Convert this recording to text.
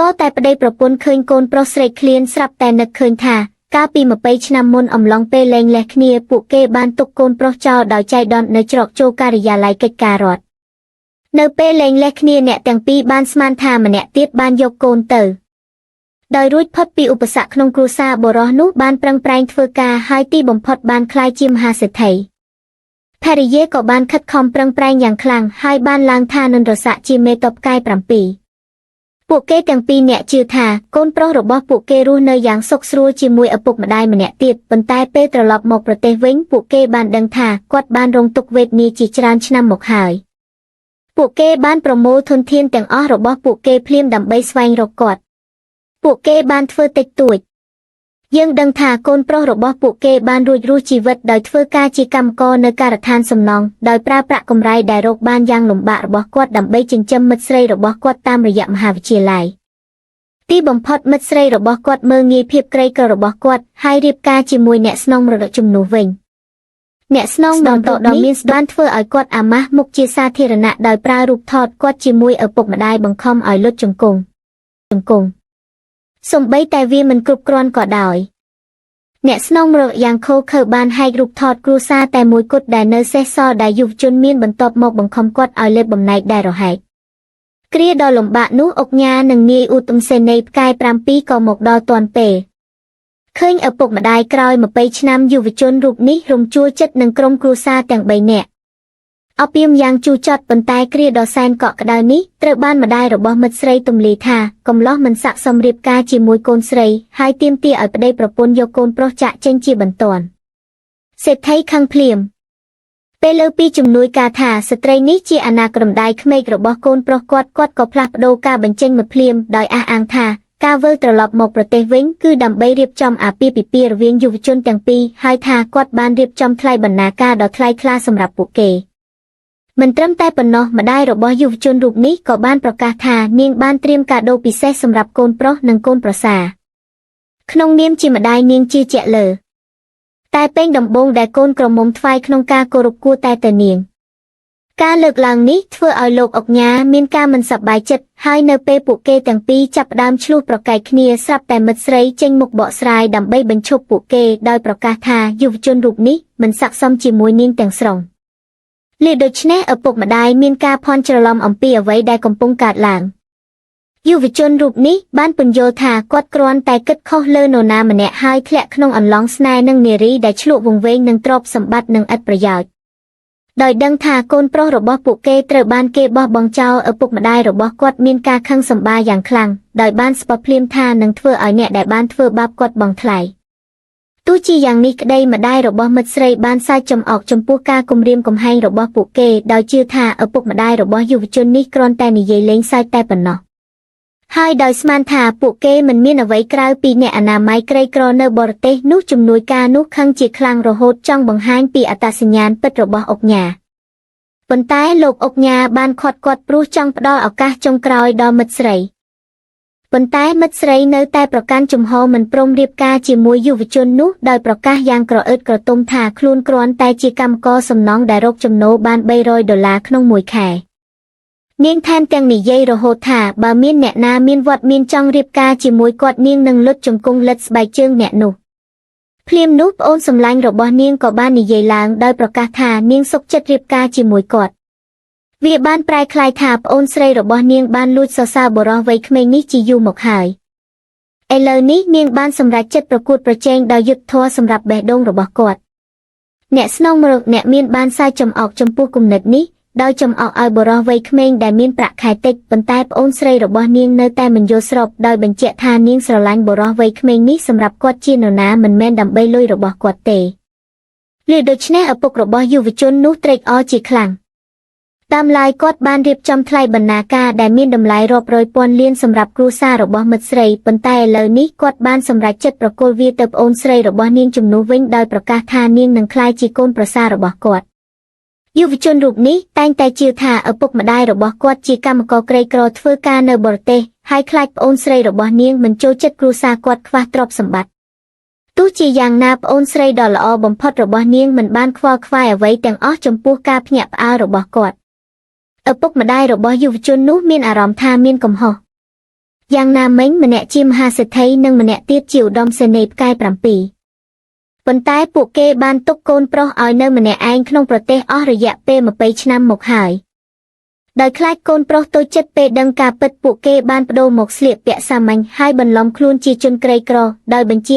តតែប្តីប្រពន្ធឃើញកូនប្រុសស្រេកឃ្លានស្រាប់តែនឹកឃើញថាកាលពី20ឆ្នាំមុនអំឡុងពេលលែងលះគ្នាពួកគេបានទុកកូនប្រុសចោលដោយចៃដន្យនៅច្រកចូលការិយាល័យកិច្ចការរដ្ឋនៅពេលលែងលះគ្នាអ្នកទាំងពីរបានស្មានថាម្នាក់ទៀតបានយកកូនទៅដោយរួចផុតពីឧបសគ្គក្នុងគ្រួសារបុរសនោះបានប្រឹងប្រែងធ្វើការហើយទីបំផុតបានក្លាយជាមហាសេដ្ឋីភរិយាក៏បានខិតខំប្រឹងប្រែងយ៉ាងខ្លាំងហើយបានឡើងឋានន្តរស័ក្តិជាមេតបផ្កាយ7ពួកគេទាំងពីរនាក់ជឿថាកូនប្រុសរបស់ពួកគេរស់នៅយ៉ាងសុខស្រួលជាមួយឪពុកម្ដាយម្នាក់ទៀតប៉ុន្តែពេលត្រឡប់មកប្រទេសវិញពួកគេបានដឹងថាគាត់បានរងទុក្ខវេទនាជាច្រើនឆ្នាំមកហើយពួកគេបានប្រមូលធនធានទាំងអស់របស់ពួកគេភ្លាមដើម្បីស្វែងរកគាត់ពួកគេបានធ្វើតិចតួចយើងដឹងថាកូនប្រុសរបស់ពួកគេបានរួចរស់ជីវិតដោយធ្វើការជាកម្មករនៅការដ្ឋានសំណង់ដោយប្រើប្រាក់កម្រៃដែលរកបានយ៉ាងលំបាករបស់គាត់ដើម្បីចិញ្ចឹមមិត្តស្រីរបស់គាត់តាមរយៈមហាវិទ្យាល័យទីបំផុតមិត្តស្រីរបស់គាត់មើលងាយភាពក្រីក្ររបស់គាត់ហើយរៀបការជាមួយអ្នកស្នងមរតកជំនួសវិញអ្នកស្នងមរតកដ៏មានបានធ្វើឲ្យគាត់អាម៉ាស់មុខជាសាធារណៈដោយប្រើរូបថតគាត់ជាមួយឪពុកម្ដាយបង្ខំឲ្យលុតជង្គង់ជង្គង់សំបីតែវាមិនគ្រប់គ្រាន់ក៏ដោយអ្នកស្នងមរកយ៉ាងខូខើបានហែករូបថតគ្រួសារតែមួយគត់ដែលនៅសេសសល់ដែលយុវជនមានបន្ទាប់មកបង្ខំគាត់ឲ្យលេបបំណែកដែលរហែកគ្រាដ៏លំបាកនោះអុកញ៉ានិងនាយឧត្តមសេនីយ៍ផ្កាយ7ក៏មកដល់ទាន់ពេលឃើញឪពុកម្ដាយក្រោយ20ឆ្នាំយុវជនរូបនេះរំជួលចិត្តនឹងក្រុមគ្រួសារទាំង3នាក់អពាមយ៉ាងជូរចត់ប៉ុន្តែគ្រាដ៏សែនកក់ក្ដៅនេះត្រូវបានម្ដាយរបស់មិត្តស្រីទម្លាយថាកំឡោះមិនស័ក្តិសមរៀបការជាមួយកូនស្រីហើយទាមទារឲ្យប្តីប្រពន្ធយកកូនប្រុសចាក់ចេញជាបន្ទាន់សេដ្ឋីខឹងភ្លាមពេលលើពីជំនួយការថាស្ត្រីនេះជាអាណាក្រមដៃក្មេករបស់កូនប្រុសគាត់គាត់ក៏ផ្លាស់ប្ដូរការបញ្ចេញមកភ្លាមដោយអះអាងថាការវិលត្រឡប់មកប្រទេសវិញគឺដើម្បីរៀបចំអាពាហ៍ពិពាហ៍រវាងយុវជនទាំងពីរហើយថាគាត់បានរៀបចំថ្លៃបណ្ណាការដ៏ថ្លៃថ្លាសម្រាប់ពួកគេមិនត្រឹមតែប៉ុណ្ណោះម្ដាយរបស់យុវជនរូបនេះក៏បានប្រកាសថានាងបានត្រៀមកាដូពិសេសសម្រាប់កូនប្រុសនិងកូនប្រសាក្នុងនាមជាម្ដាយនាងជឿជាក់លើតែពេញដំបូងដែលកូនក្រមុំថ្វាយក្នុងការគោរពគួរតែទៅនាងការលើកឡើងនេះធ្វើឲ្យលោកអុកញ៉ាមានការមិនសប្បាយចិត្តហើយនៅពេលពួកគេទាំងពីរចាប់ផ្ដើមឈ្លោះប្រកែកគ្នាស្រាប់តែមិត្តស្រីចេញមុខបកស្រាយដើម្បីបញ្ឈប់ពួកគេដោយប្រកាសថាយុវជនរូបនេះមិនស័ក្តិសមជាមួយនាងទាំងស្រុងលឺដូច្នេះឪពុកម្ដាយមានការភ័ន្តច្រឡំអំពីអ្វីដែលកំពុងកើតឡើងយុវជនរូបនេះបានពន្យល់ថាគាត់គ្រាន់តែគិតខុសលើនរណាម្នាក់ហើយធ្លាក់ក្នុងអន្លង់ស្នេហ៍នឹងនារីដែលឆ្លក់វង្វេងនឹងទ្រព្យសម្បត្តិនិងឥតប្រយោជន៍ដោយដឹងថាកូនប្រុសរបស់ពួកគេត្រូវបានគេបោះបង់ចោលឪពុកម្ដាយរបស់គាត់មានការខឹងសម្បាយ៉ាងខ្លាំងដោយបានស្បភ្លាមថានឹងធ្វើឲ្យអ្នកដែលបានធ្វើបាបគាត់បង់ថ្លៃទោះជាយ៉ាងនេះក្តីម្ដាយរបស់មិត្តស្រីបានសើចចំអកចំពោះការគំរាមកំហែងរបស់ពួកគេដោយជឿថាឪពុកម្ដាយរបស់យុវជននេះគ្រាន់តែនិយាយលេងសើចតែប៉ុណ្ណោះហើយដោយស្មានថាពួកគេមិនមានអ្វីក្រៅពីអ្នកអនាម័យក្រីក្រនៅបរទេសនោះជំនួយការនោះខឹងជាខ្លាំងរហូតចង់បង្ហាញពីអត្តសញ្ញាណពិតរបស់អុកញ៉ាប៉ុន្តែលោកអុកញ៉ាបានខាត់គាត់ព្រោះចង់ផ្ដល់ឱកាសចុងក្រោយដល់មិត្តស្រីប៉ុន្តែមិត្តស្រីនៅតែប្រកាន់ជំហរមិនព្រមរៀបការជាមួយយុវជននោះដោយប្រកាសយ៉ាងក្រអឺតក្រទុំថាខ្លួនគ្រាន់តែជាកម្មករសំណង់ដែលរកចំណូលបាន300ដុល្លារក្នុងមួយខែនាងថែមទាំងនិយាយរហូតថាបើមានអ្នកណាមានវត្តមានចង់រៀបការជាមួយគាត់នាងនឹងលុតជង្គង់លិតស្បែកជើងអ្នកនោះភ្លាមនោះប្អូនសម្លាញ់របស់នាងក៏បាននិយាយឡើងដោយប្រកាសថានាងសុខចិត្តរៀបការជាមួយគាត់វាបានប្រែក្លាយថាប្អូនស្រីរបស់នាងបានលួចសរសើរបុរសវ័យក្មេងនេះជាយូរមកហើយឥឡូវនេះនាងបានសម្រេចចិត្តប្រកួតប្រជែងដោយយុត្តិធម៌សម្រាប់បេះដូងរបស់គាត់អ្នកស្នងមរកអ្នកមានបានសើចចំអកចំពោះគំនិតនេះដោយចំអកឲ្យបុរសវ័យក្មេងដែលមានប្រាក់ខែតិចប៉ុន្តែប្អូនស្រីរបស់នាងនៅតែមិនយល់ស្របដោយបញ្ជាក់ថានាងស្រឡាញ់បុរសវ័យក្មេងនេះសម្រាប់គាត់ជានរណាមិនមែនដើម្បីលុយរបស់គាត់ទេឬដូច្នេះឪពុករបស់យុវជននោះត្រេកអរជាខ្លាំងតាមឡាយគាត់បានរៀបចំថ្លៃបណ្ណាការដែលមានតម្លៃរាប់រយពាន់លានសម្រាប់គ្រួសាររបស់មិត្តស្រីប៉ុន្តែឥឡូវនេះគាត់បានសម្រេចចិត្តប្រគល់វាទៅប្អូនស្រីរបស់នាងជំនួសវិញដោយប្រកាសថានាងនឹងក្លាយជាកូនប្រសាររបស់គាត់យុវជនរូបនេះតែងតែជឿថាឪពុកម្ដាយរបស់គាត់ជាកម្មករក្រីក្រធ្វើការនៅបរទេសហើយខ្លាចប្អូនស្រីរបស់នាងមិនចូលចិត្តគ្រួសារគាត់ខ្វះទ្រព្យសម្បត្តិទោះជាយ៉ាងណាប្អូនស្រីដ៏ល្អបំផុតរបស់នាងមិនបានខ្វល់ខ្វាយអ្វីទាំងអស់ចំពោះការភ្ញាក់ផ្អើលរបស់គាត់ឪពុកម្ដាយរបស់យុវជននោះមានអារម្មណ៍ថាមានកំហុស យ៉ាងណាមិញម្នាក់ជាមហាសេដ្ឋីនិងម្នាក់ទៀតជាឧត្តមសេនីយ៍ផ្កាយ7ប៉ុន្តែពួកគេបានទុកកូនប្រុសឲ្យនៅម្នាក់ឯងក្នុងប្រទេសអស់រយៈពេល20ឆ្នាំមកហើយដោយខ្លាចកូនប្រុសតូចចិត្តពេលដឹងការពិតពួកគេបានប្ដូរមកស្លៀកពាក់សាមញ្ញហើយបន្លំខ្លួនជាជនក្រីក្រដោយបញ្ជា